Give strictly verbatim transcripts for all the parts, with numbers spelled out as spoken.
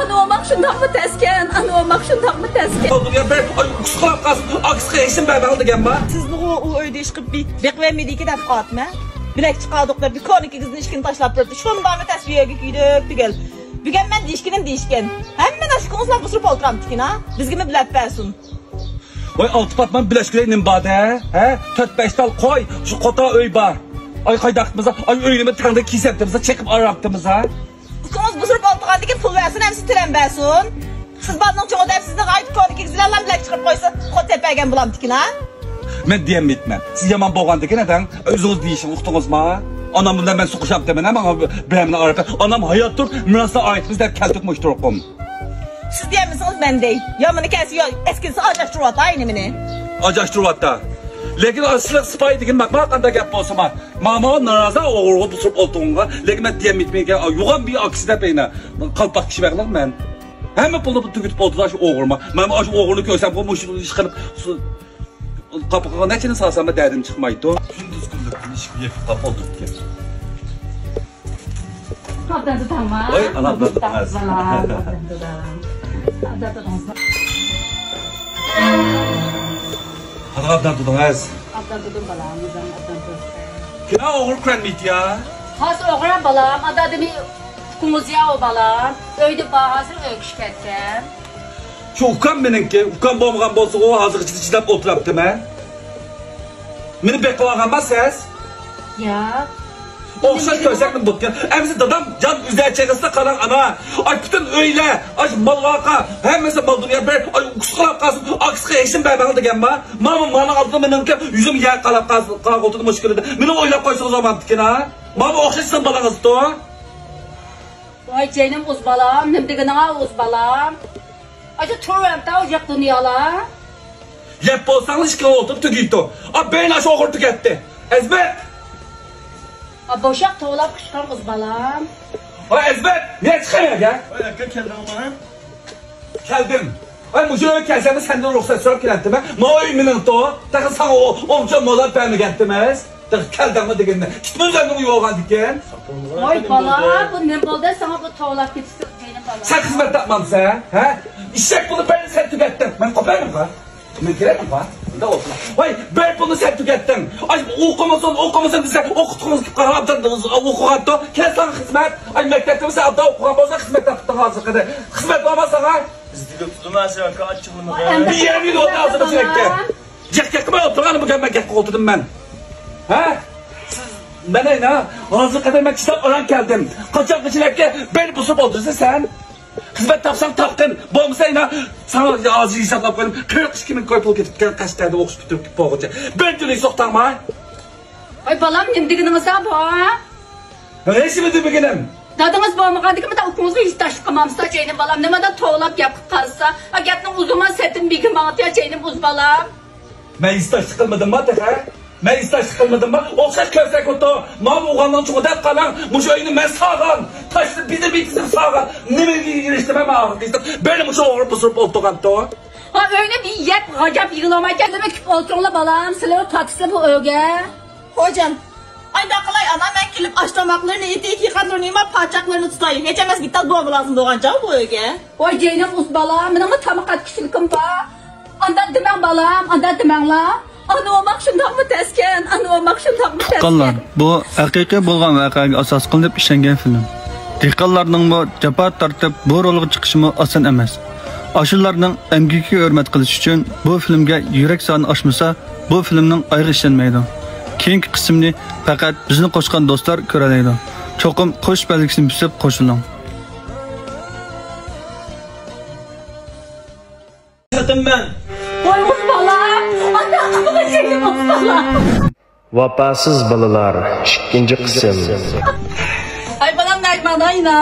ئانا ئوماق شۇنداقمۇ تەسكەن، ئانا ئوماق شۇنداقمۇ تەسكەن. ئاي، ئۇكىسى قالاپ قالسۇن، ئاكىسىغا ھېچنېمە بەرمەڭ دېگەنما؟ سىزمۇغۇ ئۇ ئۆيدە ئىشقىلىپ بېقىۋەرمىدىكى دەپ قالاتمەن. بىلەك چىقاردۇق دەپ بىر كونا كىگىزنى ئىشىكىنى تاشلاپ بېرىپتۇ. شۇنداقمۇ تەسكەن ئۆيگە كىيدۇق تۈگەل. بۈگۈن مەن دېيىشكىنىم دېيىشكەن. ھەممە ناشىكىڭىزلا بۇسۇرۇپ ئولتۇرامتىكىنا. بىزگىمۇ بىلەپ بەرسۇن. ۋاي ئالتە پاتمان بىلەشكۈدەك نېمە بار-دە؟ ھە؟ تۆت-بەش تال قوي، شۇ قوتا ئۆي بار. ئاي قايداقتىمىز، ئاي ئۆينىمۇ تەڭدە كېسەپتىمىز، چېقىپ ئاراپتىمىز ھە؟ ئۇكىڭىز بۇسۇرۇپ ئولتۇرغاندىكىن پۇل بەرسۇن، ھەممىسى تۆلەپ بەرسۇن. سىز بالىنىڭ چوڭى دەپ سىزنى غايىت كونا كىگىز بىلەن بىلەك چىقىرىپ قويسا، قوت تېپىپ بەرگەن بولامدىكىنا؟ مەن دېيەلمەيتتىمەن. سىز يامان بولغاندىكىن ئاداڭ، ئۆزىڭىز دېيىشىڭ ئۇقتىڭىزما؟ ئانام بىلەن مەن سوقۇشامتىمەن، ماڭا بىرەرمىنى ئارىپ، ئانام ھايات تۇرۇپ مىراسنى ئايرىتىمىز دەپ كەلدۇق مۇشۇ تۇرقۇم. سىز دېيەلمىسىڭىز مەن دەي. يامىنى كەلسە يا ئەسكىنسە ئاجاشتۇرۇۋاتا ئاينىمىنى. ئاجاشتۇرۇۋاتا. لېكىن ئاشلىق سىپايى دېگىن باقما قانداق گەپ بولسىما. ماما نارازا ئوغرىغا بۇسۇپ ئولتۇرغانغا. لېكىن مەن دېيەلمەيتتىمەن، يوغان بىر ئاكىسى دەپ ئەينە. قالپاق كىشى بەغلىق مەن. ھەممە پۇلنى تۈگىتىپ ئولتۇرغان شۇ ئوغرىما. مەن ئاشۇ ئوغرىنى كۆرسەم بۇ مۇشۇ ئىش قىلىپ. قاپىقىغا نەچچىنى سالسام دەردىم چىقمايدۇ. كۈندۈز كۈنلۈك ئىشىكنى يېپىپ قاپ ئولتۇرۇپتىكەن. ئابدان تۇتاڭما؟ ۋاي، ئانا، ئابدان تۇتاڭ. ئابدان تۇتاڭ. ئابدان تۇتاڭ. قانداق ئابدان تۇتىڭىز؟ ئابدان تۇتۇڭ بالام، ئۆزۈڭ ئابدان تۇت. كىنا ئوغرى كۆرەنمەيتتى يا. ھازىر ئوغرى بالام، ئادا دېمەي ئۇقۇڭىز يا ئۇ بالام. ئۆيدە بار ھازىر ئۆيگە كەتكەن. شۇ ئۇكام مېنىڭكى، ئۇكام بولمىغان بولسىغۇ ھازىرغىچە چىداپ ئولتۇراتتىم ھە. مېنى بېقىۋالغانما سىز؟ ياق. ئوخشاش كۆرسەكمۇ بوپتىكەن. ئەمىسە دادام جان ئۈزەر چېغىسىدا قاراڭ ئانا. ئاي پۈتۈن ئۆيلەر، ئاي مال ۋارقا، ھەممىسى مال دۇنيا بېرىپ، ئاي ئۇكىسى قالاپ قالسۇن، ئاكىسىغا ھېچنېمە بەرمەڭ دېگەنما. مانا مانا ئالدىدا مېنىڭكى يۈزۈم يەر قالاپ قالسۇن، قالغۇلتىدى مۇشۇ كۈنىدە. مېنى ئويلاپ قويسىڭىز بولمامدىكىن ھە. مانا ئوخشاش سىزنىڭ بالاڭىزدۇ. ۋاي جېنىم ئۇز بالام، نېمە دېگىنىڭ ئۇز بالام؟ ئاشۇ تۇرۇۋەرمىتاۋ ياق دۇنيالا. يەپ بولساڭلار ئىككىڭلار ئولتۇرۇپ تۈگىيتۇ. ئا بەينى ئاشۇ ئوغرى تۈگەتتى. ئەزبەت. ئا بوشاق توۋلاپ قىچقان قىز بالام. ۋاي ئەزبەت، نېگە چىقىمەن يەرگە؟ ۋاي ئاكا كەلدىڭمۇ؟ كەلدىم. ۋاي مۇشۇ يەرگە كەلسەم سەندىن رۇخسەت سوراپ كېلەتتىمەن. ما ئۆي مېنىڭتۇ. تېخى ساڭا ئو-، ئومچان مولات بەرمىگەنتىمىز. تېخى كەلدىڭمۇ دېگىننى. كىتمىز ئەمدى يوغاندىكىن. ۋاي بالا، بۇ نېمە بولدى ساڭا بۇ توۋلاپ كېتىشتە جېنىم بالا؟ سەن خىزمەت تاپمامسەن، ھە؟ ئىششەك بولۇپ بەرنى سەن تۈگەتتىڭ. مەن قوپايمەنغۇ. مەن كېلەيمەنغۇ. مۇنداق ئولتۇرما. ۋاي، بەر پۇلنى سەن تۈگەتتىڭ. ئاي، ئوقۇمىسۇن، ئوقۇمىسۇن دېسە، ئوقۇتقۇڭىز كېلىپ قالغان، ئوقۇغانتۇ. كېلە ساڭا خىزمەت. ئاي، مەكتەپتە بولسا ئابدان ئوقۇغان بولسا خىزمەت تاپتىڭ ھازىرغىدە. خىزمەت بارما ساڭا؟ بىز دېگەن تۇتۇلما سەن ئاكا ئاچچىقلىمىغىن. بىر يەرنى يولدا ھازىر بىزنىڭكى. جىق گەپكە مەن ئولتۇرغان بۇ گەپ مەن گەپكە ئولتۇردۇم مەن. ھە؟ سىز مەن ئەينە ھازىر قەدەر مەن كىتاب ئاران كەلدىم. قاچانغىچە بەر بۇسۇپ ئولتۇرىسەن سەن؟ خىزمەت تاپساڭ تاپقىن. بولمىسا ئەينە ساڭا ھازىر ھېسابلاپ قويدۇم. قىرىق ئىككى مىڭ كوي پۇل كېتىپتىكەن قەشقەردە ئوقۇش پۈتتۈرۈپ بولغۇچە. بىر تۈرلۈك سوقتاڭما؟ ۋاي بالام، نېمە دېگىنىڭىز بۇ؟ ھېچنېمە دېمىگىنىم. دادىڭىز بولمىغاندىكىن مۇنداق ئۇكىڭىزغا ھېسداشلىق قىلمامسىز جېنىم بالام؟ نېمانداق توۋلاپ گەپ قىلىپ قالسا، ئا گەپنىڭ ئۇزىما سەتتىن بېگى ماڭىدۇ جېنىم ئۇز بالام. مەن ھېسداشلىق قىلمىدىمما تېخى؟ مەن ھېسداشلىق قىلمىدىمما؟ ئوخشاش كۆرسەك ئوتۇ. ماۋۇ ئوغلاننىڭ چوڭى دەپ قالاڭ. مۇشۇ ئۆينى مەن سالغان. تاشنى بىدىر بىدىر سالغان. نېمىگە ئېرىشتىم مەن ئاخىرقى ھېساب؟ بىر مۇشۇ ئوغرى بۇزۇپ ئولتۇرغانتۇ. ھا ئۆينى بىر يەپ غاجاپ يىغلىمايكەن. نېمە كۈپ ئولتۇرۇڭلار بالام. سىلەر پاتىسىلەر بۇ ئۆيگە. خوجام، ئاينداق قىلاي ئانا، مەن كېلىپ ئاش تاماقلىرىنى ئېتىپ، يېقىنلىرىنى يۇماپ، پاچاقلىرىنى تۇتاي. ھېچ ئەمەس بىتال بومبا لازىم بولغان چاغ بۇ ئۆيگە. ۋاي جېنىم ئۇز بالا، مېنىڭمۇ تاماق ئەتكۈچىلىكىم بار. ئانداق دېمەڭ بالام، ئانداق دېمەڭلار. ئانا ئوماق شۇنداقمۇ تەسكەن، ئانا ئوماق شۇنداقمۇ تەسكەن. تۇغقانلار، بۇ ھەقىقىي بولغان ۋەقەگە ئاساس قىلىنىپ ئىشلەنگەن فىلىم. دېھقانلارنىڭمۇ جاپا تارتىپ بۇ رولغا چىقىشىمۇ ئاسان ئەمەس. ئاشۇلارنىڭ ئەمگىكىگە ھۆرمەت قىلىش ئۈچۈن بۇ فىلىمگە يۈرەك سانى ئاشمىسا، بۇ فىلىمنىڭ ئايىغى ئىشلەنمەيدۇ. كېيىنكى قىسىمنى پەقەت بىزنى قوشقان دوستلار كۆرەلەيدۇ. چوقۇم قوشۇش بەلگىسىنى بېسىپ قوشۇلۇڭ. قېتىم مەن. ۋاي ئۇز بالا! ئاتا قىلمىغىن جېنىم ئۇز بالا! ۋاپاسىز بالىلار، ئىككىنچى قىسىم. ئاي بالام، نەگە ماڭدىڭ ئاينا؟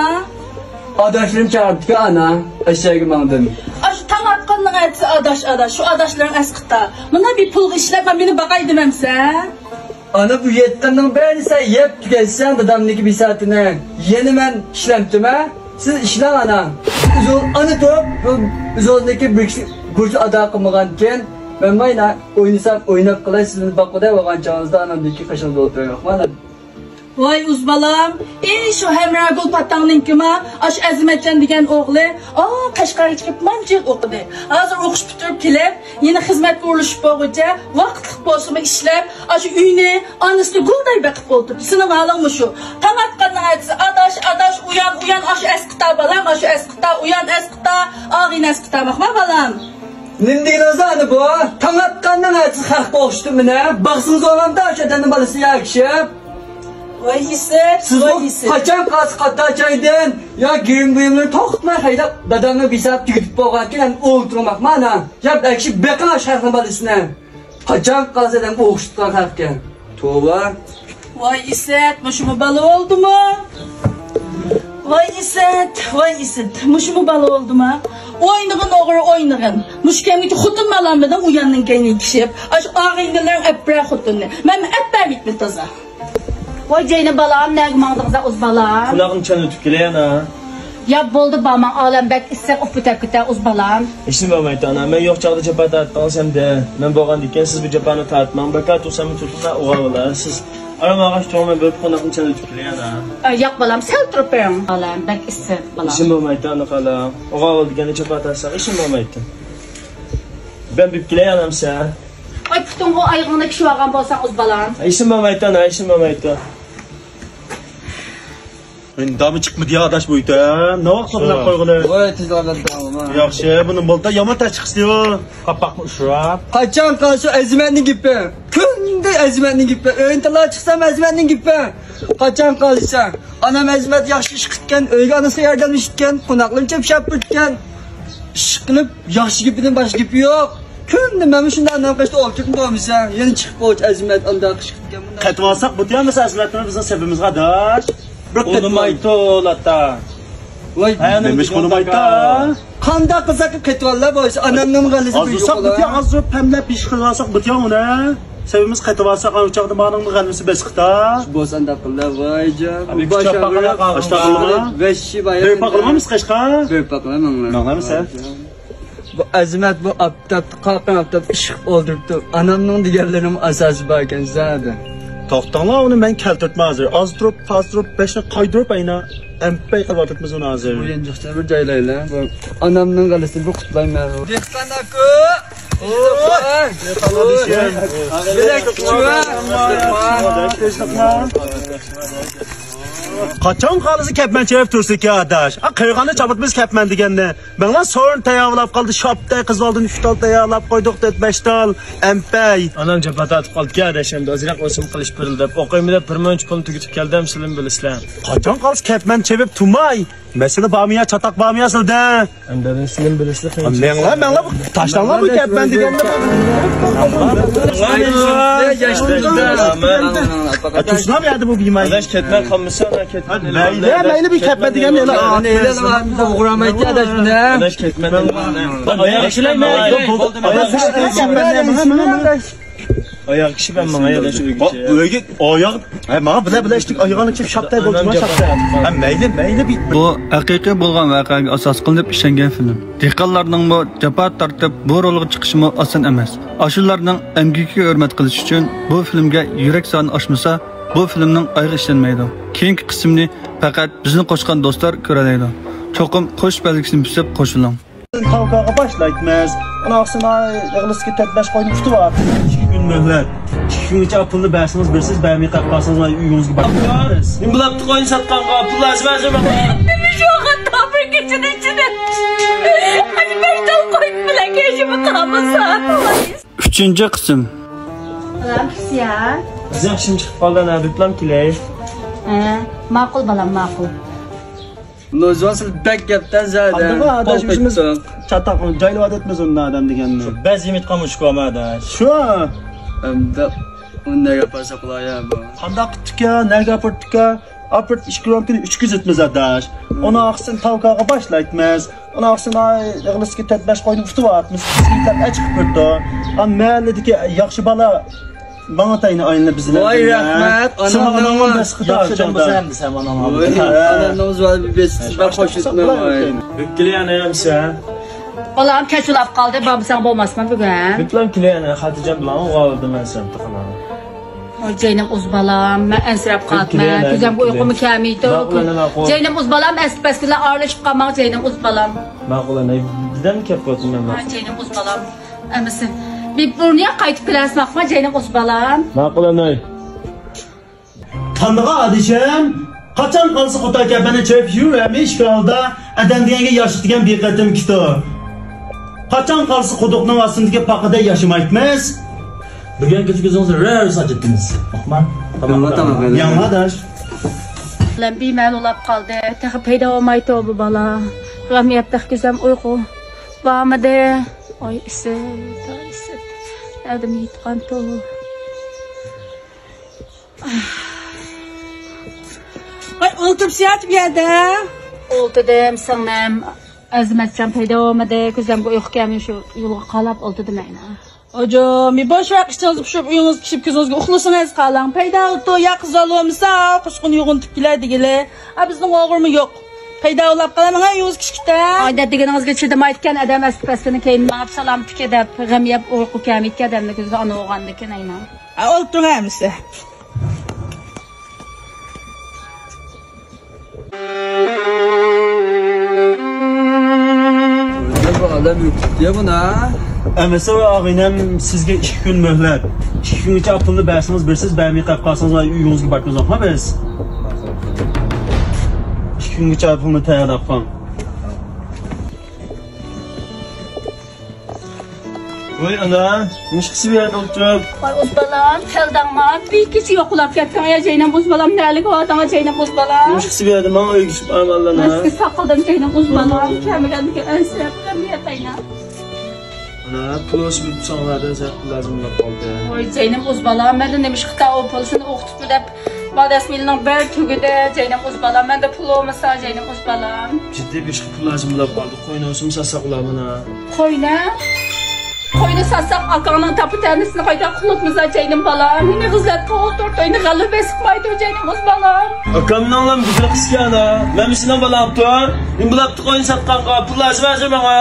ئاداشلىرىم چاقىرىپتىكەن ئانا، ئەشەگە ماڭدىم. ئاشۇ تاڭ ئاتقاننىڭ ئەتىسى ئاداش، ئاداش، شۇ ئاداشلىرىڭ ئەسقىتا. مانا بىر پۇلغا ئىشلەپ مېنى باقاي دېمەمسەن؟ ئانا، بۇ يەتتىننىڭ بەرىنى سەن يەپ تۈگەتسەڭ دادامنىڭكى بىساتىنى يەنە مەن ئىشلەمتىمە؟ سىز ئىشلەڭ ئانا. ئۆزىڭىز ئانا تۇرۇپ، ئۆزىڭىزنىڭكى بىر بۇرچ ئادا قىلمىغانكەن، مەن ماينا ئوينىسام ئويناپ قىلاي، سىزنى باققۇدەك بولغان چاغىڭىزدا ئانامدىكى قېشىڭىزدا ئولتۇرايمەن ئانا. ۋاي ئۇز بالام، ئى شۇ ھەمراگۈل پاتاڭنىڭكىما، ئاشۇ ئەزىمەتجان دېگەن ئوغلى، ئا، قەشقەرگە چىقىپ مانچە يىل ئوقۇدى. ھازىر ئوقۇش پۈتتۈرۈپ كېلىپ، يەنە خىزمەتكە ئورۇنلىشىپ بولغۇچە، ۋاقىتلىق بولسىمۇ ئىشلەپ، ئاشۇ ئۆينى ئانىسىنى گۈلدەك بېقىپ ئولتۇردى. سېنىڭ ھالىڭمۇ شۇ. تاڭ ئاتقاندىن ئەتىسى ئاداش، ئاداش، ئۇيان، ئۇيان، ئاشۇ ئەسقىتا بالام، ئاشۇ ئەسقىتا، ئۇيان ئەسقىتا، ئاغىنە ئەسقىتا، باقما بالام. نېمە دېگىنىڭىز ئەمدى بۇ؟ تاڭ ئاتقاندىن ئەتىسى خەق بولۇشتۇم مېنى. باقسىڭىز بولغاندا ئاشۇ ئادەمنىڭ بالىسى ياكىشىپ. ۋاي ئىسىت، سىز ۋاي ئىسىت. قاچان قالسا قاتار چايدىن يا گىيىم بۇيۇملىرىنى توختىماي ھەيدەپ، دادامنى بىساپ تۈگىتىپ بولغانكەن، ئەمدى ئولتۇرماقما ئانا. يا ئەكشى بېقىڭ ئاشۇ خەقنىڭ بالىسىنى. قاچان قالسا ئادەم ئوخشىتقان خەقكەن. توۋا. ۋاي ئىسەت، مۇشۇمۇ بالا بولدىمۇ؟ ۋاي ئىسەت، ۋاي ئىسەت، مۇشۇمۇ بالا بولدىمۇ؟ ئوينىغىن ئوغرى، ئوينىغىن. مۇشۇ كەمگىچە خوتۇنمۇ ئالالمىدىڭ، ئۇياننىڭ كەينىگە كىشىپ. ئاشۇ ئاغىنىلىرىڭ ئەپ بېرەر خوتۇننى. مەنمۇ ئەپ بەرمەيتتىم تازا. ۋاي جېنىم بالام، نەگە ماڭدىڭىز ئۇز بالام؟ قۇلاقنى چالىۋېتىپ كېلەي ئانا. يا بولدى بارماڭ، ئالەم بەك ئىسسىق، ئۇپپا تەپكىتە ئۇز بالام. ھېچنېمە بولمايتتى ئانا، مەن يوق چاغدا جاپا تارتتىڭىز ئەمدى. مەن بولغاندىكىن سىز بۇ جاپانى تارتماڭ، بەكار تۇرساممۇ تۇرسۇن، ئوغا بالا سىز. ئارام ئالغاچ تۇرۇڭ، مەن بىر قوناقنى چالىۋېتىپ كېلەي ئانا. ئە، ياق بالام، سەل تۇرۇپ بېرىڭ. ئالەم بەك ئىسسىق بالام. ھېچنېمە بولمايتتى ئانا، قالا. ئوغا بالا دېگەندە جاپا تارتساق ھېچنېمە بولمايتتى. مەن بېرىپ كېلەي ئانامسە. ئاي پۇتۇڭغۇ ئايىغىڭنى كىشىۋالغان بولساڭ ئۇز بالام. ھېچنېمە بولمايتتى ئانا، ھېچنېمە بولمايتتى. ئىندامى چىقمىدى يا ئاداش بۇ ئىت، ھە؟ ناۋاق سوقۇلۇپ قويغىلى. ۋاي، تېز ئالدىم، تامام. ياخشى، بۇنى بولدا يامان تەس چىقىشتى. قاپاقنى ئۇشۇراپ. قاچان قالسا ئەزىمەتنىڭ گېپى. كۈندە ئەزىمەتنىڭ گېپى. ئۆيدىن تالا چىقسام ئەزىمەتنىڭ گېپى. قاچان قالسا. ئانام ئەزىمەت ياخشى ئىش قىپتىكەن، ئۆيگە ئانىسىغا ياردەملىشىپتىكەن، قوناقلىرىنى چېپىشاپ بېرىپتىكەن. ئىش قىلىپ، ياخشى گېپىدىن باشقا گېپى يوق. كۈندە مەنمۇ شۇنداق ئانام قېشىدا ئولتۇرۇپ تۇرمىسا، يەنە چىقىپ بولغۇچە ئەزىمەت ئانداق ئىش قىپتىكەن، بۇنداق. قېتىۋالساق بۇتىيا مەسىلە ئەزىمەتنىڭ بىزنىڭ سەۋىبىمىزغا ئاداش. بىر قېتىمايتتۇ لاتا. ۋاي. نېمە ئىش قىلمايتتى؟ قانداق قىلساق قېتىۋاللا بولسا، ئانامنىڭ غەلىسى ئازدۇرساق بۇتىيا ئازدۇرۇپ پەملەپ ئىش قىلىۋالساق بۇتىيا ئۇنى. سەۋىبىمىز قېتىۋالساق ئاۋۇ چاغدا مانىڭ غەلىسى بەسقىتا. بولسا ئانداق قىللا ۋاي جان. ۋەششى بايان. بىر پاقلىما مىسقاشقا؟ بىر پاقلىما ماڭلا. ماڭلامسەن؟ بۇ ئەزىمەت بۇ ئاپتاپتا، قاقان ئاپتاپتا ئىششىق ئولتۇرۇپتۇ. ئانامنىڭ دېگەنلىرىنىڭ ئاساسى باركەن زادى. توختاڭلار، ئۇنى مەن كەلتۈرتمەن ھازىر. ئازدۇرۇپ، پازدۇرۇپ، بېشىنى قايدۇرۇپ ئەينە ئەمپەي قىلىۋاتىمىز ئۇنى ھازىر. بۇ يانچۇقچە بىر جايلايلى. بۇ ئانامنىڭ غەلىسىنى بىر قۇتلايمەن. دېھقان ئاكا! قاچان خالىسى كەپمەن چېۋىپ تۇرسىكى ئاداش. ئا، قېرىغاننى چاپىتىمىز كەپمەن دېگەننى. مەڭلا سورۇن تەييارلاپ قالدى، شاپتەي قىزىۋالدىن ئۈچ تال تەييارلاپ قويدۇق، تۆت بەش تال، ئەمپەي. ئانام جاپا تارتىپ قالدىكەن ئاداش، ئەمدى ئازراق ئۆسۈم قىلىش بېرىلدى دەپ، ئوقۇيمۇ دەپ بىر مۇنچە پۇلنى تۈگىتىپ كەلدىم، سىلىمۇ بىلىسىلەر. قاچان قالسا كەپمەن چېۋىپ تۇماي. مەسىلە بارمۇ يا، چاتاق بارمۇ يا سىلدە؟ ئەمدى سىلىم بىلىسىلەر. مەڭلا، مەڭلا، تاشلاڭلار بۇ كەپمەن دېگەننى. تۇرسۇنام يەردە بۇ بىمار. ئاداش كەتمەن قالمىسا، ئانا كەتمەن. مەيلى، مەيلى، بۇ كەپمەن دېگەننى. ئوغرىمايتتى ئاداش بۇنى. ئاداش كەتمەن. ئاياغ كىشى مەن ماڭا يەنە شۇ ئۆيگىچە. ئۆيگە ئاياغ. ھە، ماڭا بىلە بىلە ئىشتىك ئايىغىنى چىپ شاپتاي بولدى، ما شاپتاي. ھە، مەيلى، مەيلى بىت. بۇ ھەقىقىي بولغان ۋەقەگە ئاساس قىلىنىپ ئىشەنگەن فىلىم. دېھقانلارنىڭمۇ جاپا تارتىپ بۇ رولغا چىقىشىمۇ ئاسان ئەمەس. ئاشۇلارنىڭ ئەمگىكىگە ھۆرمەت قىلىش ئۈچۈن بۇ فىلىمگە يۈرەك سانى ئاشمىسا، بۇ فىلىمنىڭ ئايىغى ئىشلەنمەيدۇ. كېيىنكى قىسىمنى پەقەت بىزنى قوشقان دوستلار كۆرەلەيدۇ. چوقۇم قوشۇش بەلگىسىنى بېسىپ قوشۇلۇڭ. تاۋكاغا باشلايتمىز. ئۇنىڭ ئاستىدا ئېغىزدىكى تۆت بەش قوينى كۈتۈۋاتىمىز. ئىككى كۈن مۆھلەت. ئىككى كۈنگىچە پۇلنى بەرسىڭىز بېرىسىز، بەرمەي قېلىپ قالسىڭىز ئۆيىڭىزگە بارىسىز. نېمە بولاپتۇ قوينى ساتقانغا؟ پۇل لازىم ھازىر ماڭا. نېمە شۇ خاتا بىر كېچىنىڭ ئىچىدە؟ ئاشۇ بەش تال قوينى بىلەن كەيشىمە قالمىسا. ئۈچىنچى قىسىم. بالام، پىسىيا. بىز ياخشىمۇ چىقىپ قالدى، ئەنە بىپلام كېلەي. ھە، ماقۇل بالام، ماقۇل. نوزۇۋان سىز بەك گەپتە زادە. قانداق ئاداش، ئۆزىمىز چاتاق جايلىۋاتىپمىز ئۇنداق ئادەم دېگەننى. شۇ بەز يېمەيتقان مۇشۇكۇ ئاداش. شۇ. ئەمدى ئۇنى نەگە ئاپارساق بولاي يا بۇ؟ قانداق قىپتىكەن، نەگە ئاپىرىپتىكەن؟ ئاپىرىپ ئىككى گرام كۈنى ئۈچ كۈزىتىمىز ئاداش. ئۇنىڭ ئاخىرسىنى تاۋكاغا باشلايتمىز. ئۇنىڭ ئاخىرسىنى ئېغىزدىكى تۆت بەش قوينى ئۇتۇۋاتىمىز. بىزگە يېتەپ ئەچىقىپ بېرىدۇ. ئان مەھەللىدىكى ياخشى بالا ماڭا تەينى ئايلىنىپ بىزلەر. ۋاي، رەھمەت. سىلەر ئانامنىڭ ياخشى ئادەم بولسا ئەمدى سەن ئانامغا. ئانامنىڭ زۇۋانى بىر بېسىپ بەك خوش ئۆتمەي. بىپ كېلەي ئەنە ئەمسە. بالام كەچ ئۇلاپ قالدى، بارمىساڭ بولماسمۇ بۈگۈن؟ بىپلام كېلەي ئەنە، خاتىرجەم بولۇڭ، ئوغۇل ئالدىم مەن سەن تۇخۇنۇڭ. ۋاي جېنىم ئۇز بالام، مەن ئەنسىرەپ قاپتىمەن. كۆزۈمگە ئۇيقۇمۇ كەلمەيدۇ. ماقۇل ئانا، ماقۇل. جېنىم ئۇز بالام، ئەسلى پەسلىلەر ئارىلىشىپ قالماڭ جېنىم ئۇز بالام. ماقۇل ئانا، بىردەم كەپ قويسۇن مەن. ھا، جېنىم ئۇز بالام. ئەمىسە، بىر بۇرنىيە قايتىپ كېلەرسىز ماقۇل جېنىم ئۇز بالام. ماقۇل ئانا. تانىغا ئادىشىم، قاچان قالسا قوتار كەپەننى چېپىپ يۈرەرمىش ئىشىك ئالدىدا، ئادەم دېگەنگە ياشلىق دېگەن بىر قېتىمكىتۇ. قاچان قالسا قۇدۇقنىڭ ئاستىندىكى پاقىدەك ياشىمايتمىز. بۈگۈن كېچە كۆزىڭىزنى رەۋرىسا ئاچاتتىڭىز. ئاقمان. ياڭلا تاماق. ياڭلا ئاداش. بىلەن بىمەلۇم بولۇپ قالدى. تېخى پەيدا بولمايتتى بۇ بالا. غەم يەپ تېخى كۆزۈم ئۇيقۇ بارمىدى. ئاي ئىسسىت، ئاي ئىسسىت. نەدىم يېتقانتۇ. ۋاي، ئولتۇرۇپسىز بۇ يەردە. ئولتۇردۇم، سىڭلىم. ئەزىمەتجان پەيدا بولمىدى. كۆزۈمگە ئۇيقۇ كەلمىدى، شۇ يولغا قاراپ ئولتۇردۇم مەن. ئاجا، مەن بوش ۋاقىت ئىچىڭىزنى پۇشۇپ، ئۆيىڭىزگە كىرىپ، كۆزىڭىزگە ئۇخلىسىڭىز قالاڭ. پەيدا بولۇپتۇ، يا قىز بالا بولمىسا، قۇشقۇننى يوغىنىتىپ كېلەر دېگىلى. ھە، بىزنىڭ ئوغرىمۇ يوق. پەيدا بولاپ قالامىز ئۆيىڭىزگە كىرىشكە. ئايدا دېگىنىڭىزگە چىدىمايدىكەن، ئادەم ئەسلى پەسلىنى كەينىدىن ماڭىپ سالامەتلىككە دەپ غەم يەپ ئۇيقۇ كەلمەيدىكەن، ئادەمنىڭ كۆزىگە ئانا بولغاندىكىن ئەينەن. ھە، ئولتۇرۇڭ ئەمىسە. بۇ ئادەم يوقىتىپتۇ بۇنى. ئەمىسە ئاغىنەم سىزگە ئىككى كۈن مۆھلەت. ئىككى كۈنگىچە پۇلنى بەرسىڭىز بېرىسىز، بەرمەي قېلىپ قالسىڭىز ئۆيىڭىزگە بارىمىز ئاقما بىز. ئىككى كۈنگىچە پۇلنى تەييارلاپ قويۇڭ. ۋاي ئانا، نېمىشقا سىز بۇ يەردە ئولتۇرۇپ؟ ۋاي ئۇز بالام، كەلدىڭما؟ بىر كېچە يوقلاپ كەتتىڭ يا جەينەم ئۇز بالام، نەلىكى باراتىڭ جەينەم ئۇز بالام؟ نېمىشقا سىز بۇ يەردە؟ ماڭا ئۆيگە چىقىپ بارىمەن ئانا. مەن سىزگە ساقلىدىم جەينەم ئۇز بالام، كەلمىگەندىكىن ئەنسىرەپ قېلىپ ياتاينا. ئانا، پۇل بولسا بىر ساڭلاردىن زەپ لازىم بولۇپ قالدى. ۋاي جەينەم ئۇز بالام، مەندە نېمىشقا تا ئۇ پۇل سېنى ئوقۇتۇپمۇ دەپ، مادەس مىلنىڭ بەر تۈگىدى جەينەم ئۇز بالام، مەندە پۇل بولمىسا جەينەم ئۇز بالام. جىددىي بىر ئىشقا پۇل لازىم بولۇپ قالدى. قوينى ئالسىمۇ ساتساق بولامىنا. قوينى؟ قوينى ساتساق، ئاكاڭنىڭ تاپا-تەنىسىنى قايتا قۇتۇلتىمىزا جەينىم بالام. نېمە غەزلەتكە ئولتۇرۇپ، ئۆينى غەلۋە بېسىقمايدۇ جەينىم ئۇز بالام. ئاكامنىڭلام گېپىنى قىسكەنا. مەنمۇ سېنىڭ بالاڭتۇ. نېمە بولاپتۇ قوينى ساتقانغا؟ پۇل لازىم ھازىر ماڭا.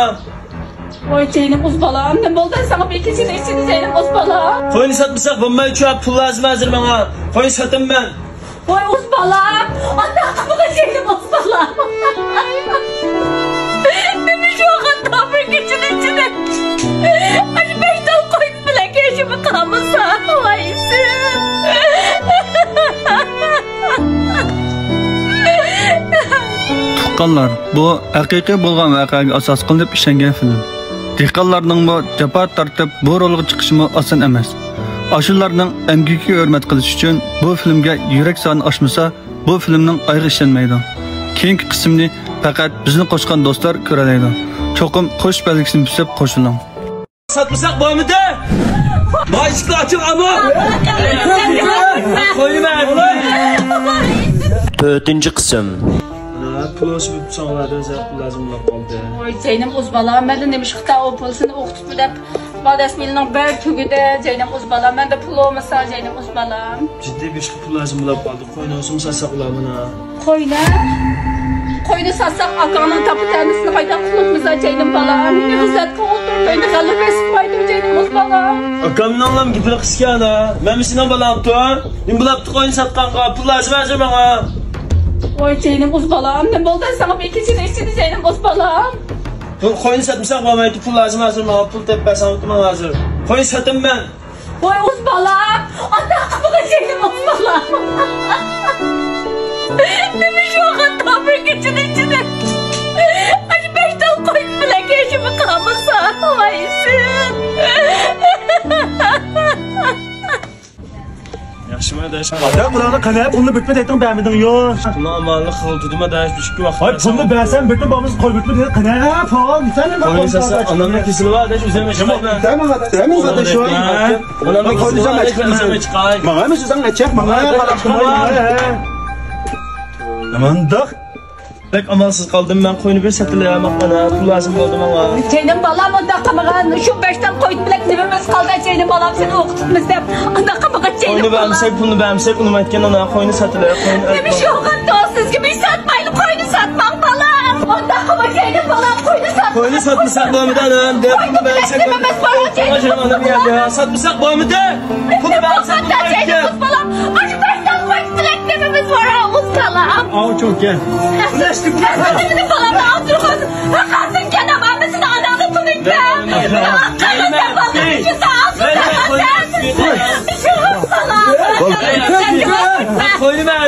ۋاي جەينىم ئۇز بالام، نېمە بولدى ساڭا بىر كېچىنىڭ ئىچىدە جەينىم ئۇز بالام؟ قوينى ساتمىساق بولمايچۇ، پۇل لازىم ھازىر ماڭا. قوينى ساتىمەن. ۋاي ئۇز بالام، ئانداق قىلمىغىن جېنىم ئۇز بالام. نېمە ئىش بولغان بىر كېچىنىڭ ئىچىدە؟ ئاشۇ بەش تال قوينى بىلەن كەچمۇ قالمىسا، ۋاي ئىسىم. تۇغقانلار، بۇ ھەقىقىي بولغان ۋەقەگە ئاساس قىلىنىپ ئىشلەنگەن فىلىم. دېھقانلارنىڭمۇ جاپا تارتىپ بۇ رولغا چىقىشىمۇ ئاسان ئەمەس. ئاشۇلارنىڭ ئەمگىكىگە ھۆرمەت قىلىش ئۈچۈن بۇ فىلىمگە يۈرەك سانى ئاشمىسا، بۇ فىلىمنىڭ ئايىغى ئىشلەنمەيدۇ. كېيىنكى قىسىمنى پەقەت بىزنى قوشقان دوستلار كۆرەلەيدۇ. چوقۇم قوش بەلگىسىنى بېسىپ قوشۇلۇڭ. ساتمىساق بولمىدى. مايسىقنى ئاچىڭ ئاما. قويۇۋەر. تۆتىنچى قىسىم. پۇل بولسا بىر ساڭلاردىن زەپ لازىم بولۇپ قالدى. ۋاي جەينىم ئۇز بالام، مەندە نېمىشقا تا ئۇ پۇل سېنى ئوقۇتۇپمۇ دەپ، مادەس مىلنىڭ بەر تۈگىدى جەينىم ئۇز بالام، مەندە پۇل بولمىسا جەينىم ئۇز بالام. جىددىي بىر ئىشقا پۇل لازىم بولۇپ قالدى. قوينى ئالسىمۇ ساتساق بولامىنا. قوينى؟ قوينى ساتساق، ئاكاڭنىڭ تاپا-تەنىسىنى قايتا قۇتۇلتىمىزا جەينىم بالام. نېمە غەزلەتكە ئولتۇرۇپ، ئۆينى غەلۋە بېسىپ قويدۇم جەينىم ئۇز بالام. ئاكامنىڭلام گېپىنى قىسكەنا. مەنمۇ سېنىڭ بالاڭتۇ. نېمە بولاپتۇ قوينى ساتقانغا؟ پۇل لازىم ھازىر ماڭا. ۋاي جەينىم ئۇز بالام، نېمە بولدى ساڭا بىر كېچىنىڭ ئىچىدە جەينىم ئۇز بالام؟ بۇ قوينى ساتمىساق بولمايتتى، پۇل لازىم ھازىر ماڭا، پۇل تېپىپ بەرسەڭ ماڭا ھازىر. قوينى ساتىمەن. ۋاي ئۇز بالام، ئانداق قىلمىغىن جەينىم ئۇز بالام. نېمە ئىش بولغان بىر كېچىنىڭ ئىچىدە؟ ئاشۇ بەش تال قوينى بىلەن كەچمۇ قالمىسا، ۋاي ئىسىم. ياخشىمۇ ئاداش؟ ئاتا قۇرئاننى قېنى، پۇلنى بۆتمە دەيتتىڭ، بەرمىدىڭ يو. پۇلنىڭ ئامالىنى خىلتىدىمۇ ئاداش، بىر ئىككى ۋاقىت. ۋاي پۇلنى بەرسەم بۆتمە، بولمىسا قوي بۆتمە دېدى، قېنى پۇل، دېسەم. قوينى ساتسا ئانامنىڭ كېسىلى بار ئاداش، ئۆزۈم ئېچىپ قويمەن. دەمەڭ ئاداش، دەمەڭ ئاداش شۇ. قوينى بەرسەم ئۆزۈم ئېچىپ قوي. ماڭا ئەمەس ئۆزۈڭ ئەچەك، ماڭا قاراپ تۇرماي. نېمانداق؟ بەك ئامالسىز قالدىم مەن، قوينى بىر سېتىلى ئەمەقمەن ھە، پۇل لازىم بولدى ماڭا. جېنىم بالام، ئۇنداق قىلمىغىن. شۇ بەش تال قوينى بىلەن نېمىمىز قالدى جېنىم بالام، سېنى ئوقۇتۇپمىز دەپ ئۇنداق قىلمىغىن جېنىم بالام. قوينى بەرمىسەك، پۇلنى بەرمىسەك، ئۇنىمايدىكەن ئانا، قوينى سېتىلى، قوينى. نېمە ئىش بولغان سىزگە؟ بىز ساتمايلى، قوينى ساتماڭ بالام. ئۇنداق قىلما جېنىم بالام، قوينى سات. توينى ساتمىساق بولمىدى، ئانام، دەپ، پۇلنى بەرسەك بولمىدى. ئوقۇغان ئانام يەردە، ساتمىساق بولمىدى. پۇلنى بەرسەك بولمىدى. ئاشتايساڭ باش تىلەك نېمىمىز بار، ئاۋۇز كالا. ئاۋۇ چوكا. بىرلەشتۇق. بالامنى ئاپتۇرغان. ھەققاسىن كەنە بارمىسىنى ئاناڭنى تونۇيتتى. قوينى بەر.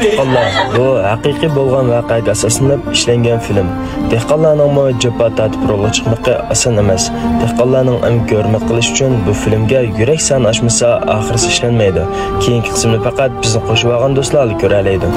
دېھقانلار، بۇ ھەقىقىي بولغان ۋەقەگە ئاساسلىنىپ ئىشلەنگەن فىلىم. دېھقانلارنىڭمۇ جاپا تارتىپ رولغا چىقمىقى ئاسان ئەمەس. دېھقانلارنىڭ ئەمگىكى ھۆرمەت قىلىش ئۈچۈن بۇ فىلىمگە يۈرەك سانى ئاشمىسا، ئاخىرسى ئىشلەنمەيدۇ. كېيىنكى قىسمىنى پەقەت بىزنى قوشۇۋالغان دوستلارلا كۆرەلەيدۇ.